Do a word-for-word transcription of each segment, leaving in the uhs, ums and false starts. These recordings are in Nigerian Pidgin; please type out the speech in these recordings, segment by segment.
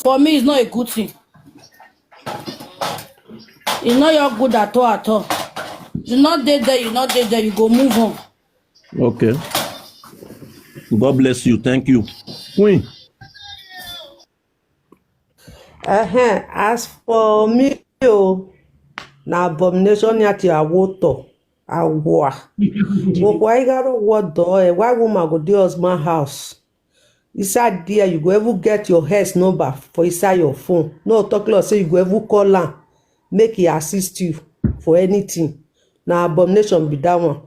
For me, it's not a good thing. It's not your good at all, at all. You not dey there, you not dey there, you go move on. Okay. God bless you. Thank you. Queen. Uh-huh. As for me, oh, na abomination yati awoto. Awa. Wokwa igaro wodo, eh, why woman go dey husband house? Inside there, you go even get your ex number for inside your phone. No talk like say you go even call am, make he assist you for anything. Na abomination be that one.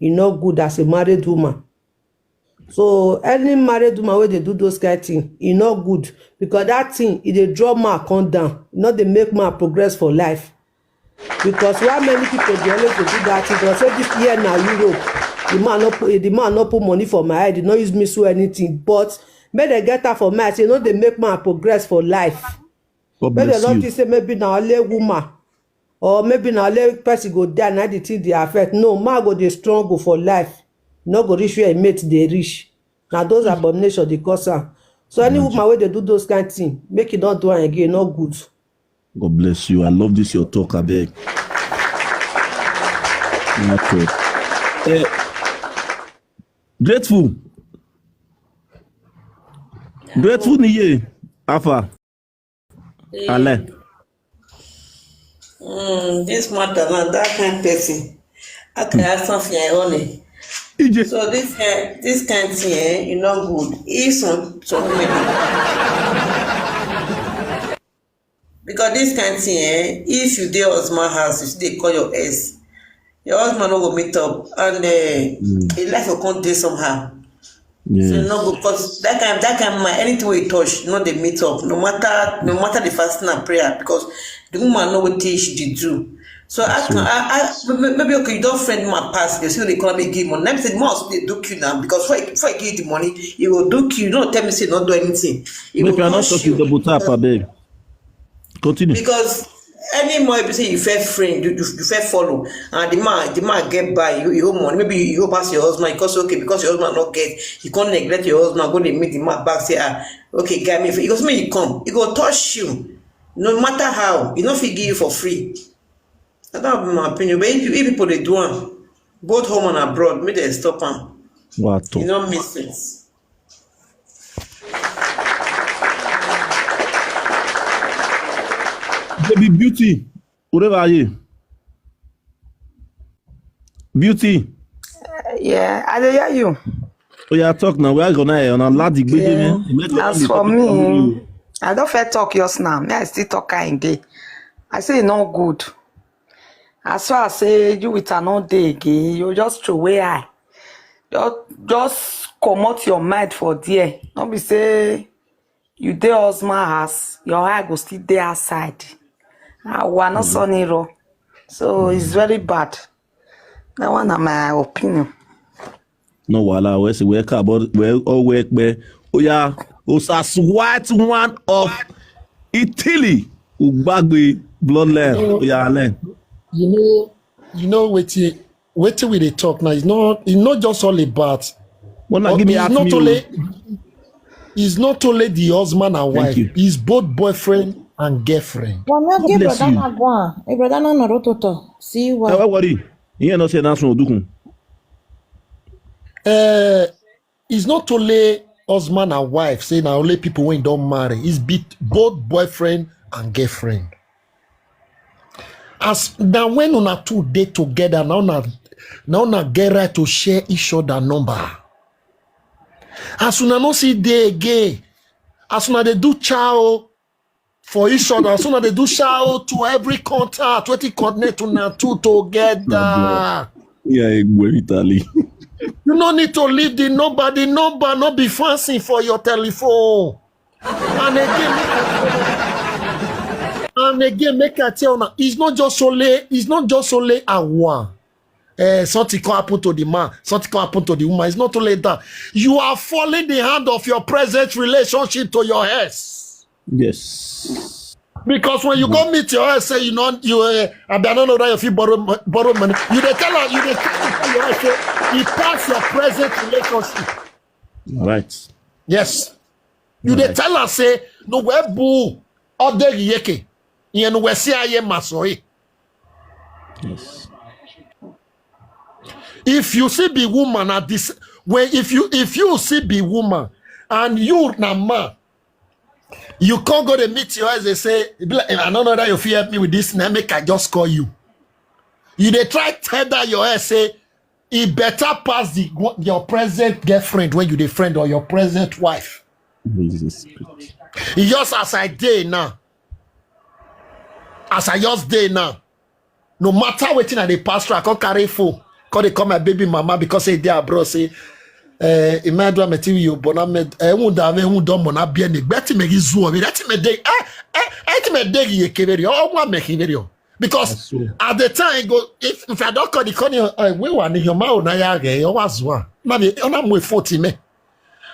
E no good as a married woman. So any married woman wey dey do those kind thing, e no good, because that thing, e dey draw man come down. E no dey make man progress for life. Because why many people dey always dey do that thing? Dem say this year na Europe. The man no put, the man no put money for my head. E no use me so anything. But make dem get am for mind say e no dey make man progress for life. God Make dem bless no you. think say maybe na only woman or maybe na only person go die, na the thing dey affect. No, man go dey struggle for life. No go reach where im mate dey reach. Na those abomination dey cause am. So any woman wey dey do those kind thing, make e no do am again, no good. God bless you. I love this your talk, I beg. Okay. Eh, grateful. Grateful niye. Afa. Ale. Mm, this matter now, that kind person. I can ask something I own it. Ije. So this kind, this kind thing, eh, you not good. If some some women, because this kind thing, eh, if you dey husband house, you still dey call your ex. Your husband no go meet up, and uh, his life will come dey somehow. So Yes. No go, because that kind, that kind man, anything we touch, no dey meet up. No matter, no matter the fasting and prayer, because the woman know what thing she dey do. So I can, I, I, may- maybe okay, you don't friend my past. You see, they call me give money. Let me say, most they do you now, because if I, if I give you the money, you will do you. No tell me say not do anything. You Make will I not touch talk you you. Double tap, I beg. Continue. Because any more you say you fair friend, you, you, you fair follow, and the man, the man get by you, you owe money. Maybe you, you owe pass your husband, because okay, because your husband not get, you can't neglect your husband. Go dey meet the man back, say ah, okay, guy, me, because me you come, he go touch you, no matter how, he no fit give you for free. That would be my opinion. But if, if people they do am, both home and abroad, make they stop am. What? You no make sense. Baby Beauty, wherever are you? Beauty. Yeah, I dey hear you. Oh yeah, talk now. We are gonna on a lad the gbege, Yeah. Man. You make As the for topic come me, you. I don't fair talk yours now. Me, I still talk kind day. I say e no good. As far as say you with another day again, you just throw away eye. Just, just comot your mind for there. No be say you dey husband house, your eye go still dey outside. Ah, we are not sunny raw. So it's very bad. That one na my opinion. No wala, we say we ka but we all work be. Oh yeah, Osas white one of Italy. Ugbagbe bloodline. Oh yeah, Alen. You know, you know wetin wetin we dey talk now. It's not it's not just all about. Wanna give me It's at not me. only it's not only the husband and Thank wife. You. It's both boyfriend and girlfriend. Wọn náà God gé bless brọ̀dá you. náà gbọ́n à. Ẹ brọ̀dá náà nọ̀rọ̀ tó tọ̀ sí wa. Hey, what worry? You know say that's no dukun. Uh, it's not only husband and wife say na only people wey don marry. It's be, both boyfriend and girlfriend. As na when una two dey together, na una na una get right to share each other number. As una no see dey again, as una dey do chow for each other, as una dey do chow to every contact, wetin connect una two together. Yeah, Italy. You no need to leave the number. The number no be fancy for your telephone. And again, and again, make I tell una, it's not just only, it's not just only Awa. Uh, something can happen to the man, something can happen to the woman. It's not only that. You are falling the hand of your present relationship to your ex. Yes. Because when you go meet your ex, say you know you uh, I don't know that if you borrow mo- borrow money, you dey tell her, you dey tell your ex say he pass your present relationship. All right. Yes. You dey tell am say no we boo odegi yeke. Yen we si aye masoi. Yes. If you see be woman at this, when if you if you see be woman and you na man, you can't go to meet your eyes and say, "I don't know that you fear help me with this, now make I just call you." You dey try tell that your head say it better pass the your present girlfriend when you dey friend or your present wife. Jesus. E just as I dey now, as I just dey now, no matter wetin I dey pass through, I come carry phone, come dey call my baby mama because say dey abroad say, eh, imadu ameti yo bona me eh un da me un don mona bie ni gbeti me gi zuo mi, that me dey eh eh eh ti me dey gi ekeberi o wa me keberi o. Because at the time go if if I don't call the call you uh, we want your mouth na ya ge your was one. Na me ona mo forty me.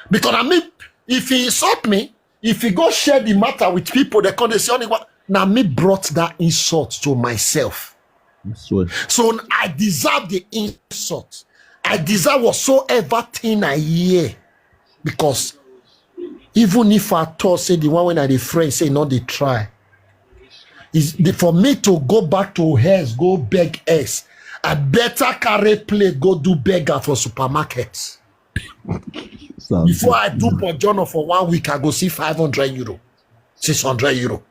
Because I mean if he insult me, if he go share the matter with people, they come dey say only one. Now me brought that insult to myself. I swear. So I deserve the insult. I deserve whatsoever thing I hear. Because even if I thought say the one when I the friend say not they try. Is the, for me to go back to hers, go beg else. I better carry plate, go do beggar for supermarket. Before I do for John for one week, I go see five hundred euro, six hundred euro.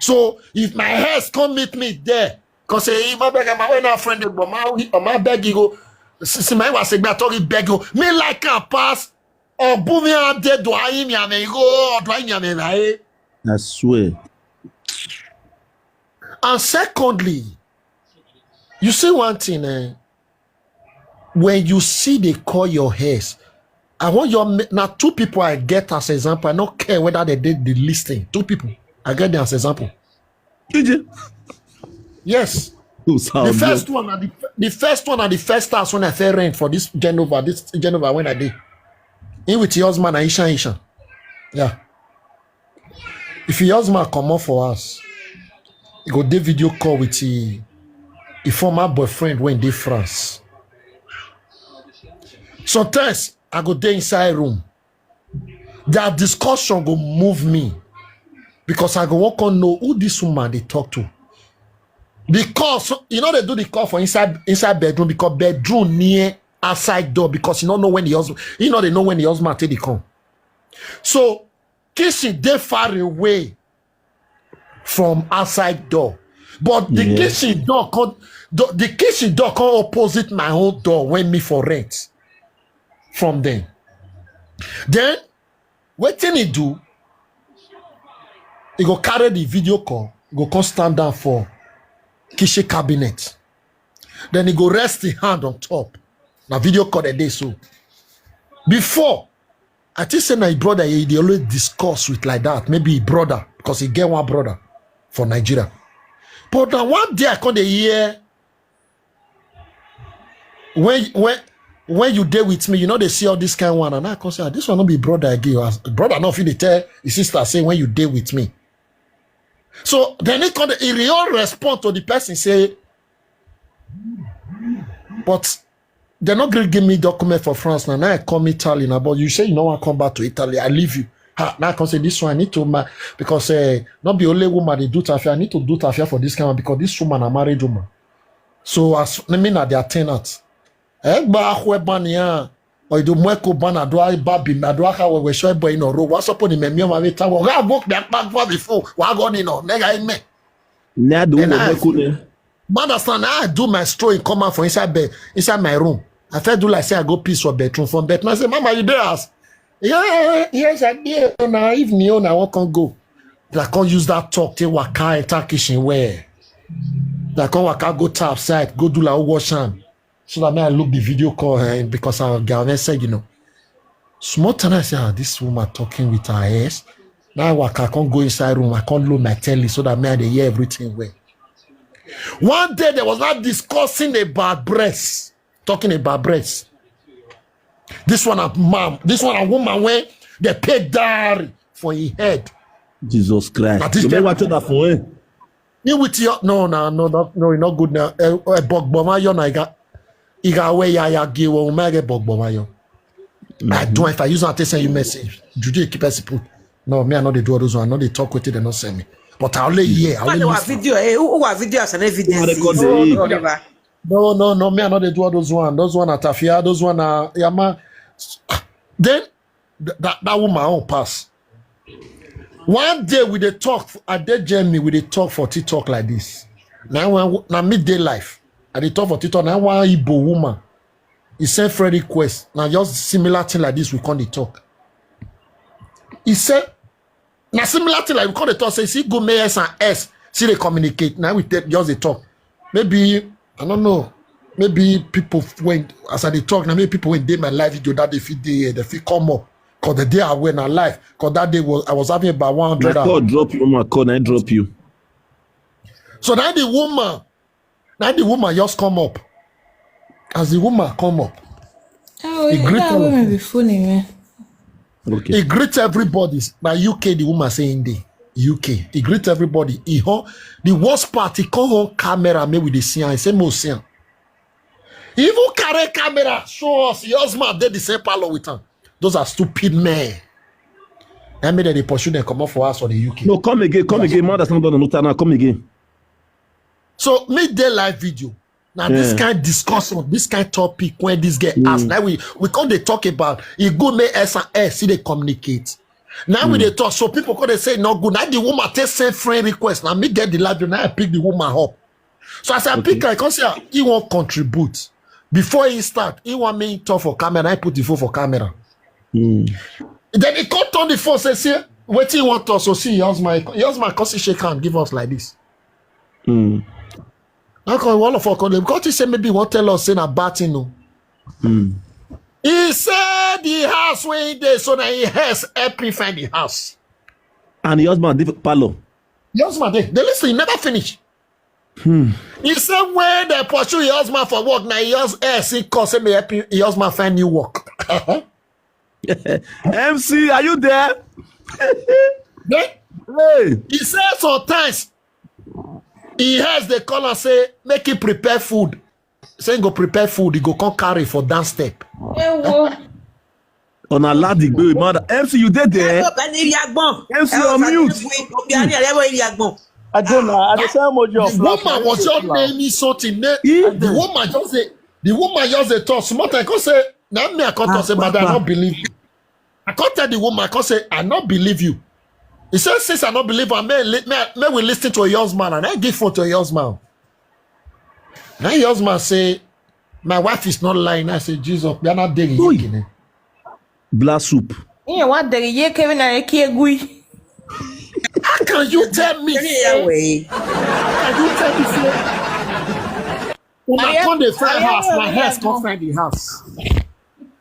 So if my hairs come meet me there, cause say hey, my beggar, my when our friend but my my beg you go see my was a talking beg you. Me like can pass or boom me out there do I me I may go or do I me I may. I swear. And secondly, you see one thing, eh? When you see they call your hairs, I want your now two people I get as example. I don't care whether they did the listing. Two people I get them as example. Yes. The first one and the, the first one and the first house when I fell rent for this Genova, this Genova when I did. In with your husband, Aisha, Aisha. Yeah. If your husband come up for us, he go dey video call with his, his former boyfriend when they France. Sometimes I go dey inside room. That discussion go move me because I go walk on know who this woman they talk to. Because you know they do the call for inside inside bedroom because bedroom near outside door because you don't know when the husband you know they know when the husband take the come. So kitchen dey far away from outside door, but the kitchen door come the, the kitchen door come opposite my own door when me for rent from them. Then wetin he do? He go carry the video call, he go come stand down for kitchen cabinet. Then he go rest his hand on top. Now video call the day so. Before, I think say my brother he dey always discuss with like that. Maybe his brother, because he get one brother for Nigeria. But now one day I come dey hear when when when you dey with me, you know they see all this kind one, and I come say, ah, this one no be brother again. As brother no fit dey tell his sister say when you dey with me. So then he come dey, he all respond to the person say, but they not gonna give me document for France now. Now I come Italy now, but you say you no want come back to Italy. I leave you. Ha, now I come say this one I need to ma because uh, not be only woman they do tafia. I need to do tafia for this kind of because this woman a married woman. So as me na their tenant. Egba ahwe bania. Or you do mweko bana do I babi na do aka we we shoy boy no ro. What's up on me me ma we tawo. Ga book me akpa gwa before. Wa go ni no. Nega ime. Ne do wo meko ne. Understand? I do my stroll in come out for inside bed, inside my room. I felt do like say I go piss for bedroom from bedroom. I say, Mama, you there? As yeah, yes, I did. Now evening, oh, I won't can go. I can't use that talk. Take waka enter kitchen where. I can't waka go to outside, go do like wash hand. So that me I look the video call eh, because I get said, you know. Small time I say, ah, this woman talking with her ears. Now I waka, I can't go inside room. I can't load my telly so that me I dey hear everything well. One day they was not discussing about breasts, talking about breasts. This one a man, this one a woman where they pay dowry for his head. Jesus Christ. That is You the- may watch that for him. Me with your no no no no no e not good now. A bog bomb you na iga iga way ya ya give one mega bog bomb you. I don't, if I use am take send you message, Juju dey keep person put. No, me, I no dey do all those one. I no dey talk wetin dem no send me. But I only hear, I Why only do our listen. video? Eh, who who our video as an evidence? Who record Is? the- Whatever. No, no, no, me, I no dey do all those one. Those one are tafia, those one are yama. Then th- that, that woman own pass. One day we dey talk, I dey Germany, we dey talk for TikTok like this. Now when now me dey live, I dey talk for TikTok. Now one Igbo woman, he send friend request. Now just similar thing like this, we come dey talk. He said, now similar thing like we come dey talk. Say see go make S and S, see they communicate. Now we take just dey talk. Maybe I don't know. Maybe people when as I dey talk now, maybe people when dey my live video that they fit dey here, they fit come up. Cause the day I went on live, cause that day was I was having about Na one hundred. call And, drop you, my call, I drop you. so now the woman, now the woman just come up. As the woman come up, Oh, he greet that all of woman us. Be funny, man. Okay. He greet everybody. Now U K, the woman say in the U K. He greet everybody. He hon, the worst part, he come on camera, me with the sian. He say, "Mo sian." He even carry camera, show us. Your husband did the same parlor with him. Those are stupid men. I mean, they pursue them, come up for us for the U K. No, come again, come again. Mother, stand down, no, now come again. So me dey live video. Now this Yeah. kind of discussion, this kind of topic when this get asked, now we we come dey talk about it. Go make S and S see they communicate. Now we dey talk, so people come dey say no good. Now the woman take send friend request. Now me get the live video. Now I pick the woman up. So as I pick her, I come say ah, he won't contribute. Before he start, he want me talk for camera. I put the phone for camera. Then he come turn the phone say, "See, wetin he want us to see." Your husband, your husband come see shake hand, give us like this. How come all of us come dey? Because he say maybe he wan tell us say na bad thing o. He say the house wey he dey so na him S help him find the house. And the husband did parlor. Your husband dey, dey listen, he never finish. He say when they pursue your husband for work, na your S he call say may help him, your husband find new work. M C, are you there? Then Hey, he say sometimes he has the call and say make him prepare food. Say he go prepare food, he go come carry for downstep. Ewo. On a lady, baby mother. M C, you did there? Ẹni yagbọn. M C, on mute. Obìnrin ẹlẹ́wọ̀n yagbọn. I don't know. I dey sell emoji The of laugh. woman was just naming something. Ne- He- The woman just say, the woman just dey talk. Small time, come say, now me I come talk say, "Madam, I don't believe you." I come tell the woman, I come say, "I don't believe you." He said, "Since I don't believe, I may, li- may, may we listen to a young man," and I give phone to a young man. Now young man say, "My wife is not lying." I say, "Jesus, we are not dating." Oi. Again. Black soup. Iye wa dere ye kere na eki egui. How can you tell me? Ẹni ìyàwó Say, yìí. how can you tell me? Say, una Aye, come dey find aye, house, aye, my aye, house aye. Come find the house.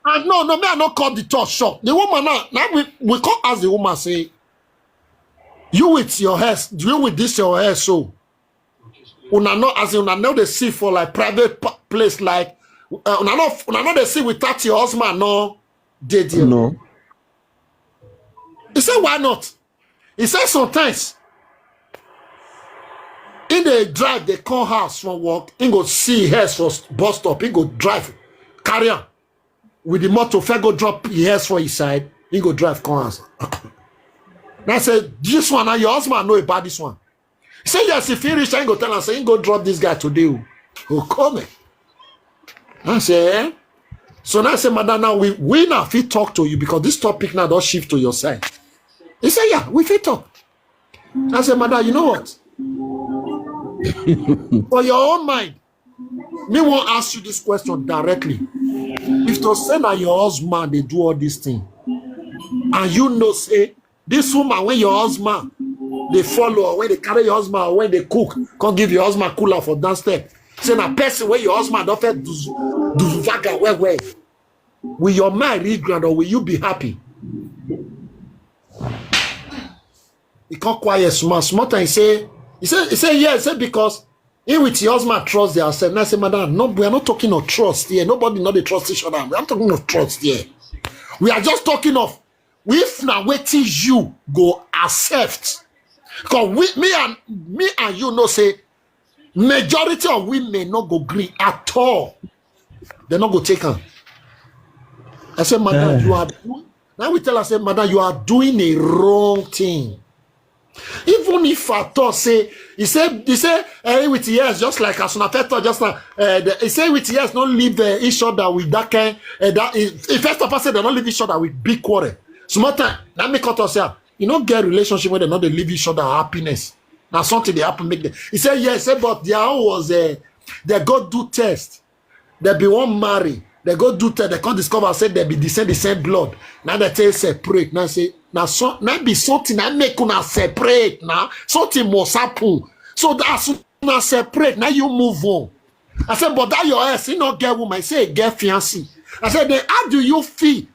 And no, no, me I no cut the talk short. The woman now, now we we come ask the woman say, "You with your S, you with this your S so, una no as in una no dey see for like private pa- place like uh, una no una no dey see without your husband no dey there." No. He said, "Why not?" He said, "Sometimes he dey drive, they come house from work, he go see hers for s- bus stop, he go drive, carry am with the motor, fair go drop hers for his side, he go drive come house." Now I say, "This one, now your husband know about this one." He said, "Yes, if he reach, he go tell am say he go drop this guy today. Oh, oh come." I say, "Eh?" So now I say, "Madam, now we we now fit talk to you because this topic now don't shift to your side." He said, "Yeah, we fit talk." I said, "Madam, you know what? For your own mind, me won't ask you this question directly. If to say now your husband they do all this thing, and you know say this woman when your husband they follow or when they carry your husband or when they cook, come give your husband cooler for downstep. Say na person when your husband don't feel do do vaga well well. Will your mind read ground or will you be happy?" He come quiet small, small time. He say, he say, he say, "Yeah," he say, "Because he with your husband trust their self." And I say, "Madam, no, we are not talking of trust here. Nobody not dey trust each other. We are not talking of trust here. We are just talking of if na wetin you go accept." Because we, me and me and you know say majority of women not go gree at all. They not go take am. I say, "Madam, you are doing," now we tell her, say, "Madam, you are doing a wrong thing." Even if I thought, say, he said, he said, eh, with yes, just like as una first talk just now, eh, the, he said, "With yes, don't leave the each other with that kind." Eh, that is, he first of all said, "They don't leave each other with big quarrel." Small time, now me cut us here. You know, get relationship where they not they leave each other happiness. Now something they happen make them. He said, "Yes," he said, "But their own was, uh, they go do test. They be one marry. They go do test. They can't discover, say they be the same, the same blood. Now they tell you separate. Now say, now so, now be something that make una separate now. Something must happen. So that's una separate. Now you move on." I said, "But that your ass, you not get woman." He say, "Get fiancé." I said, "Then how do you feel?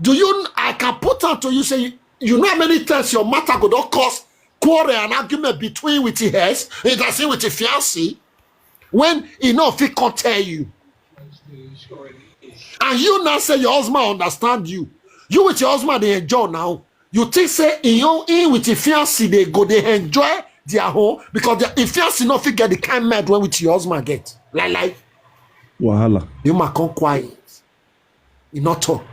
Do you, I can put on to you, say, you know how many times your matter go don't cause quarrel and argument between with his ex, it has with his fiancé, when he know if he can't tell you." And you now say your husband understand you. You with your husband, they enjoy now. You think say in your in with your fiancé, they go, they enjoy their home because their if fiancé not fit get the kind mind when with your husband get. Like, like, Wahala. You might come quiet. You not talk.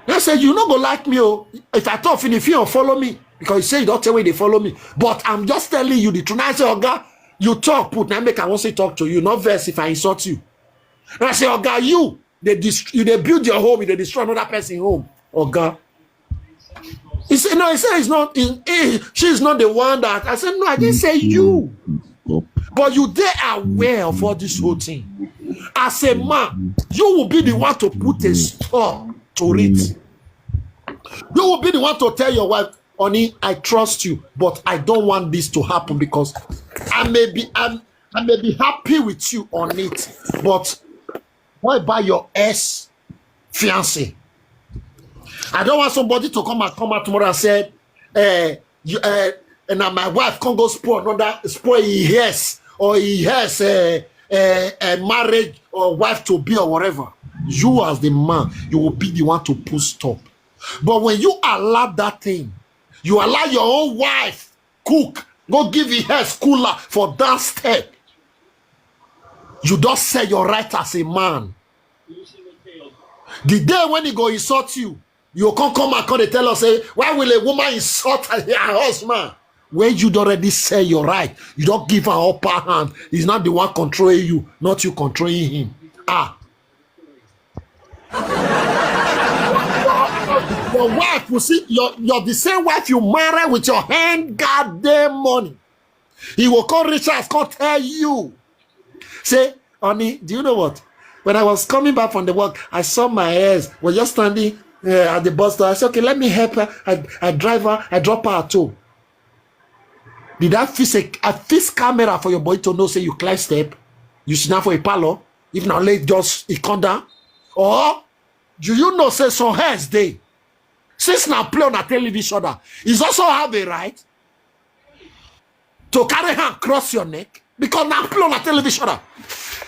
They say, "You not go like me, oh. If I talk, finish, you follow me." Because you say you don't tell me they follow me. But I'm just telling you the truth. Now I say, "Oga, you talk, put, now make I want to talk to you. Not verse if I insult you." And I say, "Oga, you, they dist- you they build your home, you they destroy another person home. Oga." He said, "No," he said, "It's not, he, he, she's not the one that." I said, "No, I didn't say you." But you they are aware of all this whole thing. As a man, you will be the one to put a stop to it. You will be the one to tell your wife, "Honey, I trust you, but I don't want this to happen because I may be I'm, I may be happy with you on it, but what about your ex fiancé? I don't want somebody to come and come out tomorrow and say, eh, you, eh, and now my wife can't go spoil another, spoil he has or he has a, a, a marriage or wife to be or whatever." You as the man, you will be the one to put stop. But when you allow that thing, you allow your own wife cook, go give him her cooler for downstairs. You don't sell your right as a man. The day when he go insult you, you can't come and come and tell us, say, "Why will a woman insult her, her husband?" When you don't already sell your right, you don't give her upper hand. He's not the one controlling you, not you controlling him. Ah. Your wife, you see, your, your the same wife you marry with your hand goddamn money. He will come reach us, come tell you. Say, "Honey, do you know what? When I was coming back from the work, I saw my ex was just standing uh, at the bus stop." I said, "Okay, let me help her." I, I drive her, I drop her at home. Did I fix a I fix camera for your boy to know say you climb step? You sit down for a parlor? If not late, just he come down. Or do you know say some heads day? Since now play on a television, is also have a right to carry hand cross your neck because now play on a television.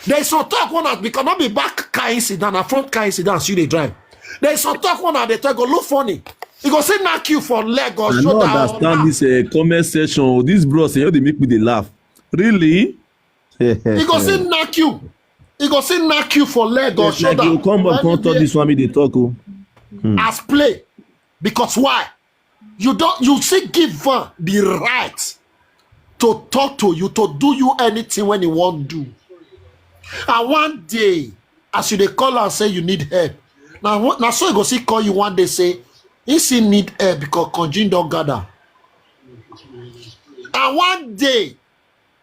There is some talk one out because not be back car incident and front car incident you they drive. There is some talk one out they talk go look funny. You go say knock you for leg or I shoulder. Don't understand this uh, comment section. Oh, these bros, you know, they make me they laugh. Really? He go say knock you. He go say knock you for leg or Yes, like shoulder. You come up, come talk this one, me they talk. Oh. As play. Because why? You don't you see give her the right to talk to you, to do you anything when he won't do. And one day, as you they call and say you need help, now now so he go see call you one day say he still need help because conjun don't gather. And one day,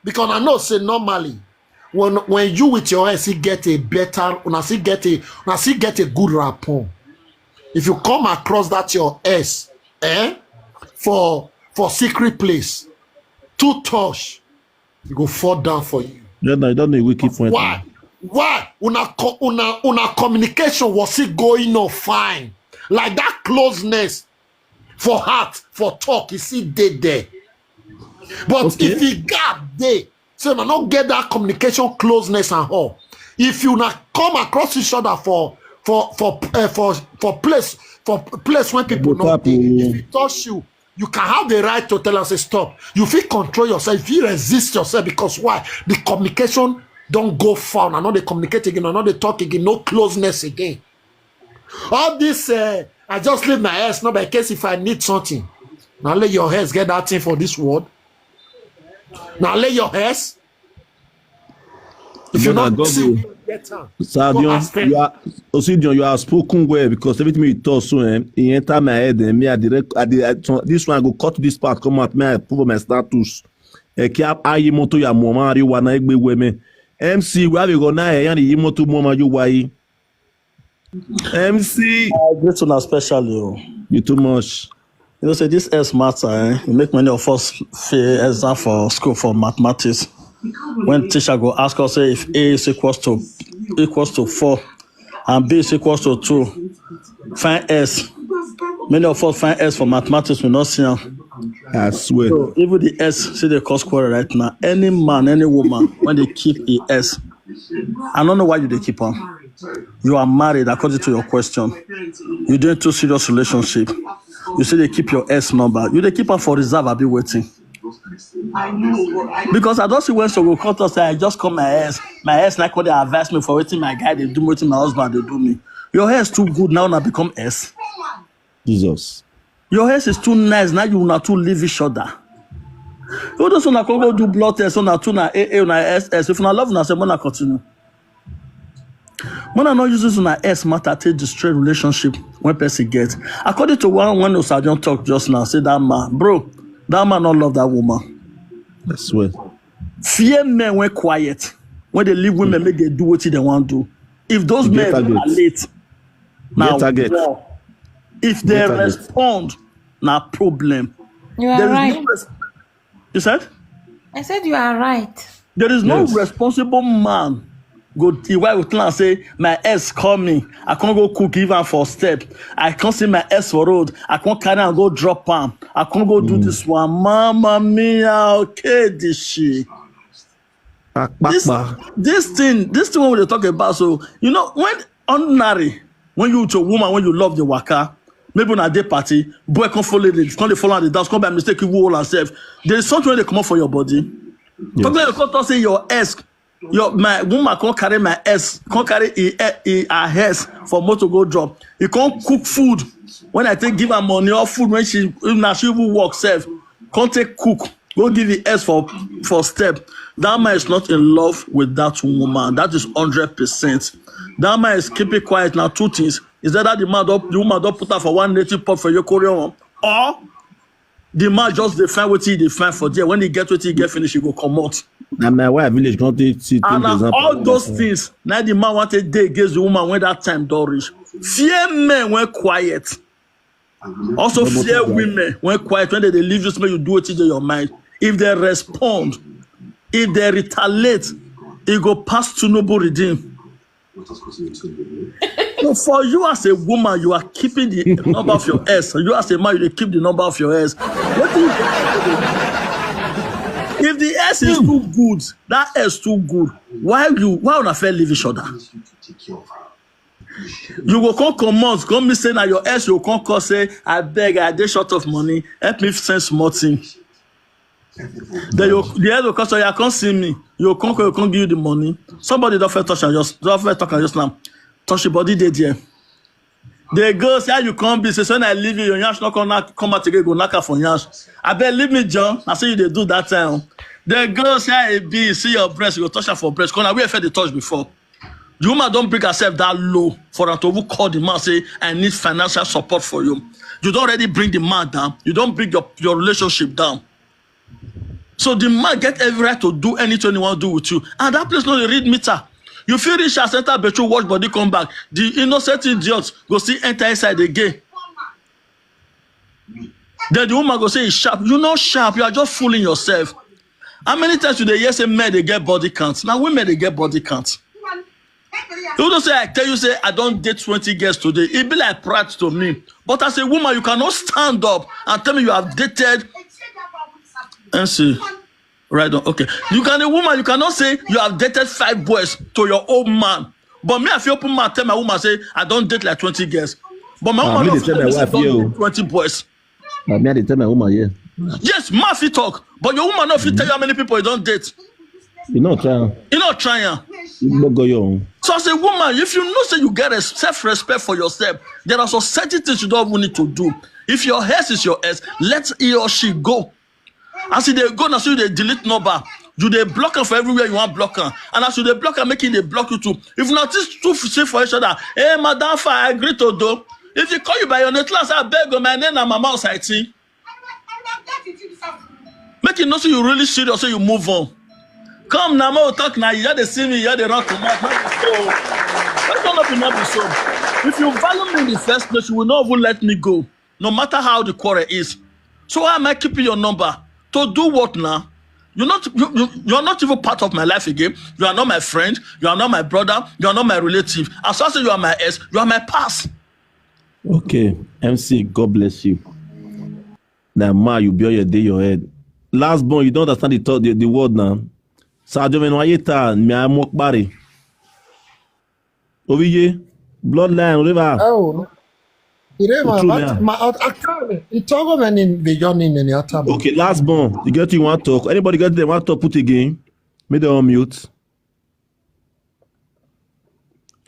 because I know say normally when when you with your S, he get a better, when I see get a when I see get a good rapport. If you come across that your S, eh, for for secret place, two touch, you go fall down for you. Yeah, no, you don't know a wicked point. Why? Why? Una co- una una communication was it going on fine? Like that closeness for heart, for talk, you see, they there. But Okay. If he got there, so I don't get that communication closeness and all. If you not come across each other for for for uh, for for place for place when people Go not tap, dey, oh. If he touch you, you can have the right to tell us to stop. You feel control yourself. If you resist yourself, because why? The communication don't go far. I know they communicate again. I know they talk again. No closeness again. All this, uh, I just leave my ex, not by case if I need something. Now let your ex get that thing for this world. Now let your ex. If you Brother, not God see will. where you get am, go Sadion, ask them. You are Osidion, you have spoken well because everything you talk so, eh, e enter my head, eh, me, I direct, I, dey- I, this one go cut this part, come out, me, I put for my status. Eh, kia ayi moto ya mama ri wana egbe weme. M C, we have a go na eh, yani yi moto mama you why. M C, I greet una specially. Oh. You too much. You know, say this S matter, eh? It make many of us fail exam for school for mathematics. When teacher go ask us say if A is equals to equals to four and B is equals to two, find S. Many of us find S for mathematics, we not see am. I swear. So even the S see the cause quarrel right now. Any man, any woman, when they keep a S, I don't know why you they keep on. You are married, according to your question. You doing two serious relationship. You say they keep your S number. You they keep am for reserve. I be waiting. Because I don't see when so go cut us. I just call my S. My S like when they advise me for waiting. My guy they do waiting. My husband they do me. Your hair is too good now. Now become S. Jesus. Your S is too nice. Now you not to leave each other. You just wanna go do blood test, so na two na A A, na S S. If na love, na say wanna continue. When I not use this on S matter take destroy relationship when person get. According to one when Osadion talk just now, say that man, bro, that man not love that woman. I swear. Fear men when quiet, when they leave women, make they do what they want to. If those Get men target. Are late, now target. War. If they Get target. Respond, na problem. You are There is right. No res- you said I said you are right. There is no Yes. Responsible man go the wife will tell am say my ex call me. I can't go cook even for step. I can't see my ex for road. I can't carry and go drop am. I can't go do this one. Mama mia, okay, this shit. Pa, pa, This, pa. This thing, this thing we dey talk about. So you know when ordinary, when you to a woman when you love the waka, maybe on a day party, boy come follow the come dey follow the dance, come by mistake you hold herself. There is something wey dey comot for your body. Talk like you come talk say your ex, your my woman come carry my ex, come carry e e e her ex for motor go drop. He come cook food when I take give her money or food when she if na she even work sef. Come take cook. Go give the S for for step. That man is not in love with that woman. That is hundred percent. That man is keeping quiet now. Two things. Is that, that the man don't the woman don't put her for one native pot for your Korean one? Or the man just define what he define for there. When he get what he get finish, he go come out. Na my wife village come take see And things na happen. All those things, now the man wanted day against the woman when that time don't reach. Fear men when quiet. Also fear women when quiet when they, they leave just make you do it in your mind. If they respond, if they retaliate, it go pass to noble redeem. So for you as a woman, you are keeping the number of your S. You as a man, you keep the number of your S. What do you If the S is too good, that S too good. Why you why would I fair leave each other? You go come comot, come me say na your S you come call say I beg, I dey short of money, help me send small thing. Then you the S go come say you come see me, you come you come give you the money. Somebody don't first touch am just don't first talk am just now. Touch your body dey there. They go say how you come be say so when I leave you, your yansh not come knock, come out again go knock am for yansh. I bet leave me John. I say you dey do that time. They go say how e be see your breast, you go touch am for breast. Come na where I felt the touch before. The woman don't bring herself that low for her to even call the man say I need financial support for you. You don't already bring the man down. You don't bring your, your relationship down. So the man get every right to do anything he want to do with you. And that place no dey read meter. You feel rich as enter bedroom, watch body come back. The innocent idiot go see enter inside again. Then the woman go say it's sharp. You not sharp. You are just fooling yourself. How many times do they hear say men they get body count? Now women they get body count. You don't say I tell you say I don't date twenty girls today. It be like pride to me. But as a woman, you cannot stand up and tell me you have dated. And see, right on. Okay, you can a woman. You cannot say you have dated five boys to your old man. But me, I feel open man tell my woman say I don't date like twenty girls. But my Ah, woman me don't dey tell tell my me say wife don't here, date oh. Twenty boys. Na me I dey tell my woman here. Yes, man fit talk, but your woman no fit tell you how many people you don't date. You know try. You know, try am. Igbogoyo. So as a woman, if you know say you get a self-respect for yourself, there are some certain things you don't even need to do. If your ex is your ex, let he or she go. As you dey go now, so you dey delete number. You dey block am for everywhere you want block am. And as you dey block am, make e dey block you too. If not, these two sit for each other. Hey, madam, fa, I agree to do. If you call you by your name, tell am say, "I beg, oh, my name na Mama Osaiti." Make you know say you really serious, so you move on. Come now, more talk now. You just dey see me, you just dey run comot. Not be so. That's not be not be so. If you value me in the first place, you will not even let me go, no matter how the quarrel is. So why am I keeping your number? To do what now? You're not you, you, you're not even part of my life again. You are not my friend. You are not my brother. You are not my relative. As far as you are my ex, you are my past. Okay, M C, God bless you. Now, ma, you be on your day, your head. Last born, you don't understand the thought, the, the word now. Sadio Menuayeta, me, I'm Mokbari. Oviye, bloodline, river. Oh, Irema, True, but yeah. My out actually, it's all many in the Johnny in the Ottawa. Okay, last born. You get you want talk. Anybody get them want talk? Put again. Make them unmute.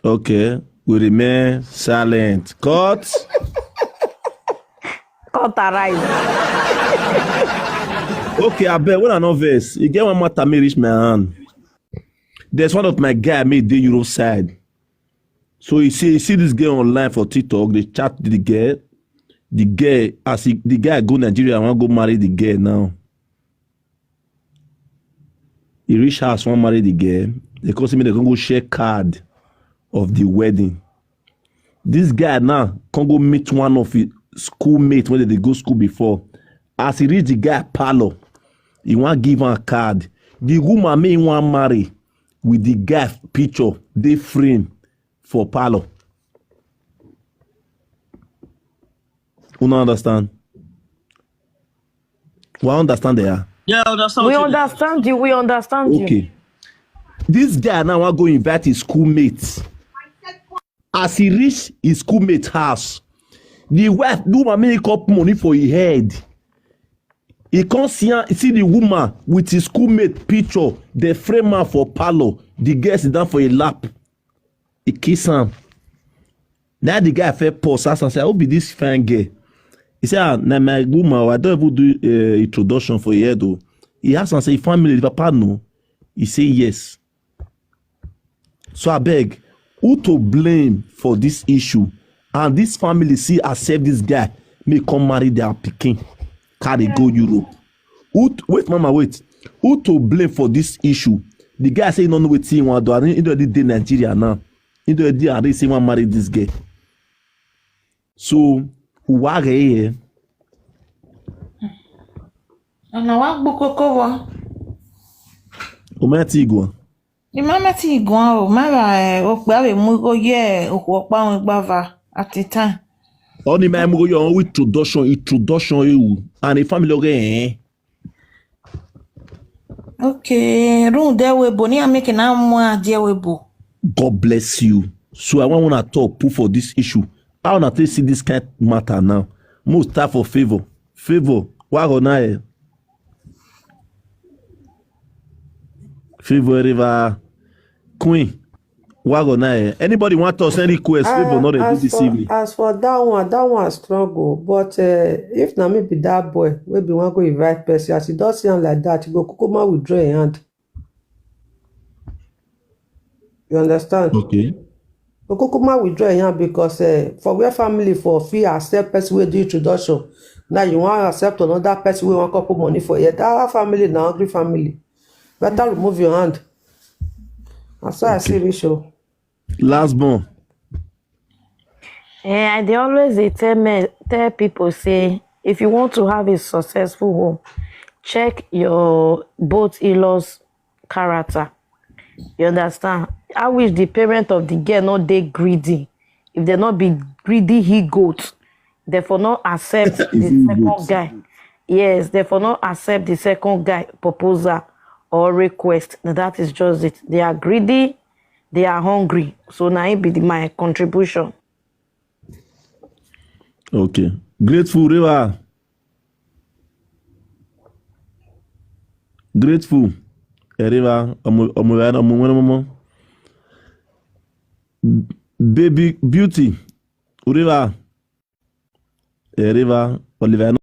Okay, we remain silent. Cut. Cut arise. Okay, I bet when I know this, you get one matter me reach my hand. There's one of my guy made the Europe side. So you see, you see this girl online for TikTok. They chat the girl. The girl, as he, the guy go Nigeria, I want go marry the girl now. He reach house, want marry the girl. They come see me, they can go share card of the wedding. This guy now can go meet one of his schoolmates when they go school before. As he reach the guy parlor, he want give him a card. The woman may want marry with the guy picture they frame for parlor. You don't understand? We understand there. Yeah, I understand. We what you mean. Understand you. We understand you. Okay. This guy now want go invite his schoolmates. As he reach his schoolmate house, the wife do mommy cup money for his head. He can't see her, see the woman with his schoolmate picture. They frame her for parlor. The girl sit down for a lap. He kiss him. Now the guy felt pause. Ask and say, "Who be this fine girl?" He said, "Ah, na my woman. I don't even do uh, introduction for here though." He asked and say, "Family, the papa no?" He said, "Yes." So I beg, who to blame for this issue? And this family see accept this guy, may come marry their pikin, carry go Europe. Who t- wait, mama, wait. Who to blame for this issue? The guy say he don't know what he want to do. And he don't dey Nigeria now. He don't dey and they say want marry this girl. So why here? Ọ̀nà wa gbó kókó wọ. Ometi igwa. Ìmọ̀ mẹ́tì ìgbọ̀n o, má ra ẹ̀ o pé àwọn èmú ó yẹ òkú ọ̀pá àwọn ìgbà va àti tán. Only my mo your own introduction, introduction you and a family okay. Eh? Okay, room there we bo ni ameke na mo a there we bo. God bless you. So I want to talk put for this issue. I want to see this kind matter now. Most time for favor. Favor. Why go now? Eh? Favor River Queen. Why go now? Eh? Anybody want to send request? Favor not ready as this for evening. As for that one, that one struggle. But uh, if na me be that boy, we be one go invite person. As he does see am like that, he go kukuma withdraw him hand. You understand? Okay. Go kukuma withdraw him hand because uh, for where family for fit accept person wey do introduction. Now you want accept another person wey want couple money for here. That family na hungry family. Better remove your hand. That's why I say we show. Last born. Eh, I dey always dey tell me tell people say if you want to have a successful home, check your both in-laws character. You understand? I wish the parent of the girl not dey greedy. If they not be greedy he goat, therefore not accept the He second goat. Guy. Yes, therefore not accept the second guy proposal or request. That is just it. They are greedy, they are hungry. So now it be the, my contribution. Okay. Grateful River. Grateful. Eh, River. Omo omo omo omo. Baby Beauty, River, eh, River, Oliver, I